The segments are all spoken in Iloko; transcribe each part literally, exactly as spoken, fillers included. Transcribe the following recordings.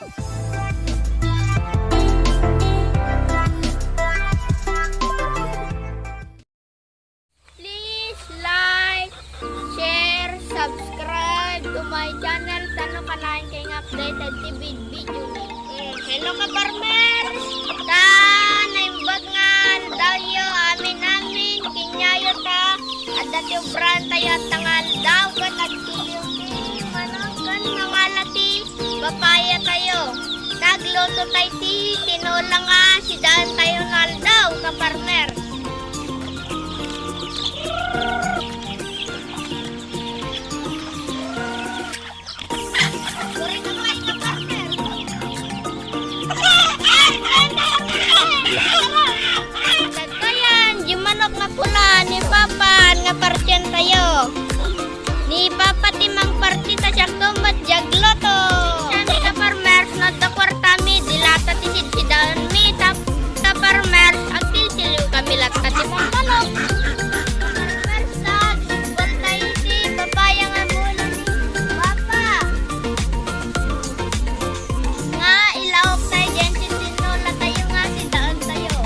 Please like, share, subscribe to my channel. Tano kanayon kayo nga updated ti vid-, video mi. Mm, hello, ka-farmers! Ta, naimbag nga aldawyo, amin-amin, kenyayo ta, adda ti obran tayo at nga aldaw, ket agkiliw ti manok, ken mangala ti papaya tayo. Nagluto tayo ti tinola nga sidaentayo nga aldaw, ka-farmer. Dagkayan, di manok nga pula ni Papan nga partien tayo. Ni Papa ti mangparti ta siak met diay agluto. Saan, ka-farmers, no adda kuartami, dilata ti sidsidaenmi, ta, ka-farmers, agsilsiliw kami latta ti pangtalok. Ka-farmers, ta, agsimbal tayo ti papaya nga amuno ni Papa. Nga ilaok tayo diay ti tinola tayo nga sidaentayo.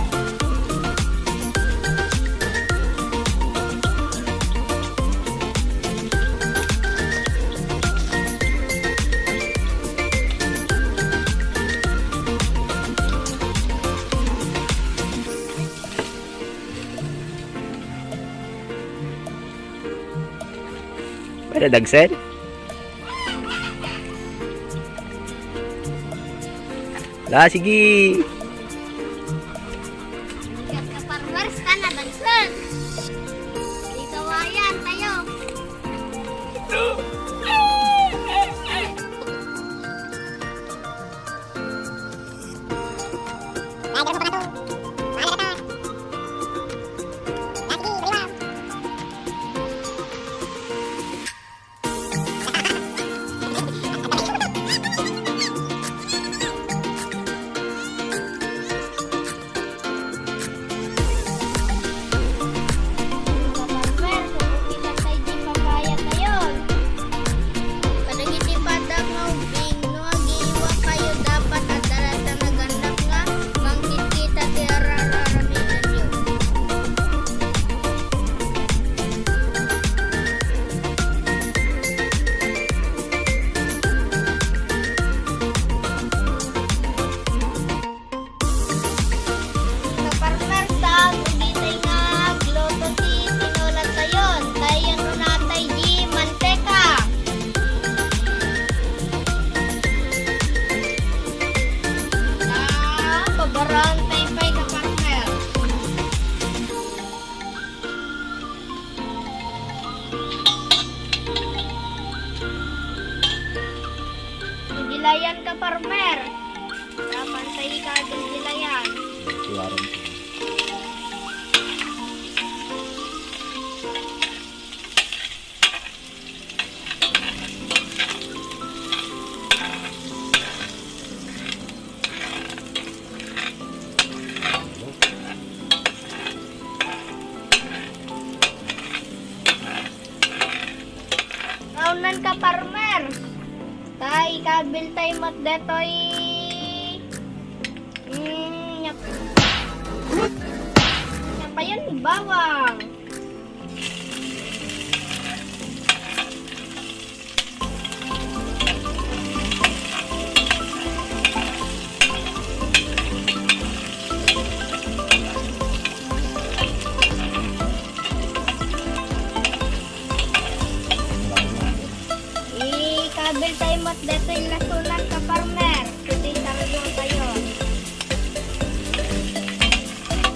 Pwede dagsen? La, sige. Ka-farmers, ta, nadagsen. Di kawayan tayo. Kadagiti paddak nga ubbing, no agiiwakayo, dapat adda latta nagannak nga mangkitkita ti ar-, ar-, aramidenyo. Ka-farmers, ta, dagitoy nga agluto ti tinola tayo. Tayo nunatay di manteka. Ta, pabaraan tayo pay, ka-farmers. Dilayan, ka-farmer. Dapat tayo ikaw dilayan. Tuwaran ko. Kaunan, ka-farmer. Ta, ikabil tayo met detoy. Mm, nap-, napayan bawang. Ikabil tayo met detoy lasunan, ka-farmer. Iti sardo tayo.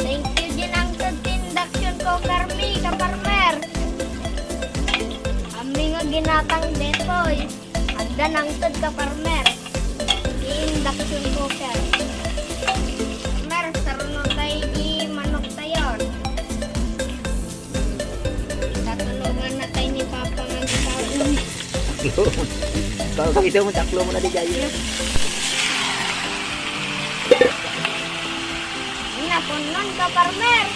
Thank you, dinangted ti induction cooker mi, ka-farmer. Amin nga ginatang detoy. Adda nangted, ka-farmer. Ti induction cooker. Farmer, sarno tayo di manok tayo. Tatulongan na tayo ni Papa nga gisaon. Taklo. Taklo mo, taklo mo na di kayo. Napunon, ka-farmer.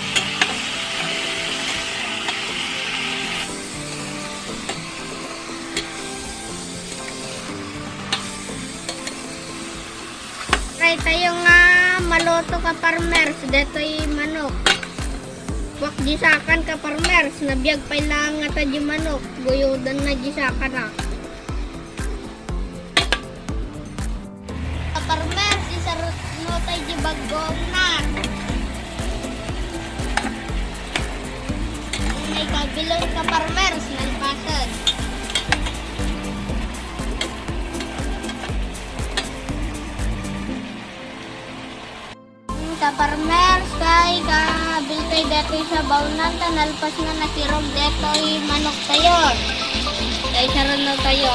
Tayo nga maluto, ka-farmers, detoy manok. Kuak di sakan, ka-farmers, nabiag pay laeng ngata di manok. Guyodanna di sakana. Ka-farmers, isarunotay di baggoongna. Nay kabilon, ka-farmers, nalpasen. Ka-farmers, tay kabiltay detoy sabawna ta nalpasna nakirog detoy manoktayo. Tay sarunotayo.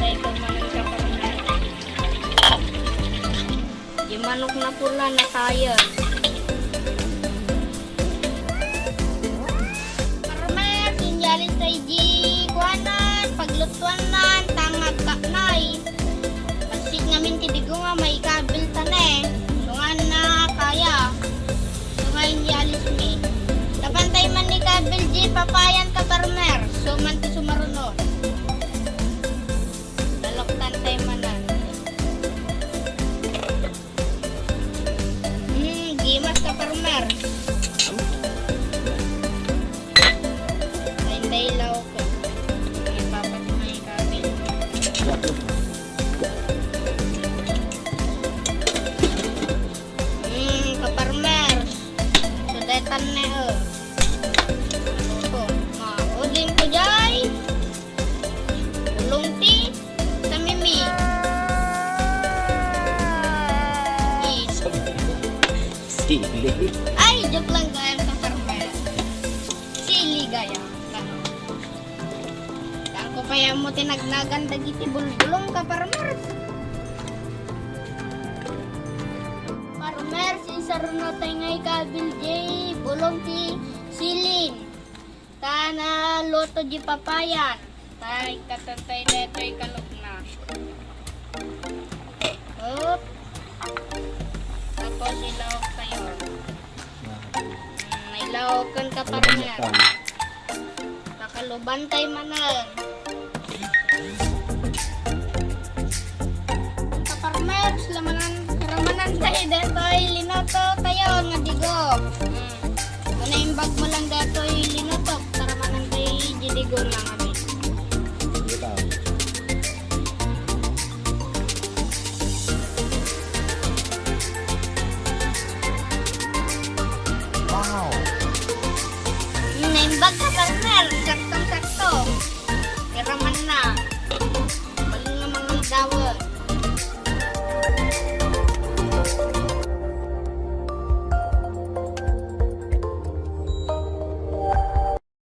Tay kumanan, ka-farmers. Di manok na pula na tayo. Farmers, inyalintay di kuanan, paglutuannan, tangag kaknay. Pansit ngamin ti digo nga maikabilta ne. Sungan na kaya. Sungan ni Alice May. Tapantay man ni kabil di papayan, ka-farmers. So man ti sumaruno. Laloktan tay manan. Hmm, gimas, ka-farmers. Tay, tay, law ko. Ipapat na ikabil. Hmm, ka-farmers. Sudetan ne, oh. Ito. Ma, udin ko, jay. Ulong ti sa mimi. Sili. Ay, joke lang, gayam, ka-farmers. Sili gayam. Saan ko kaya mo tinagnagan dagiti bulbulong, ka-farmers? Farmers, isarunotay nga ikabil di bulong ti silin. Ta naluto di papayan. Tay, katantay detoy kalokna. Oop. Tapos ilawok tayo. Mm, ilawok kan, ka-farmers. Pakaluban tay manen.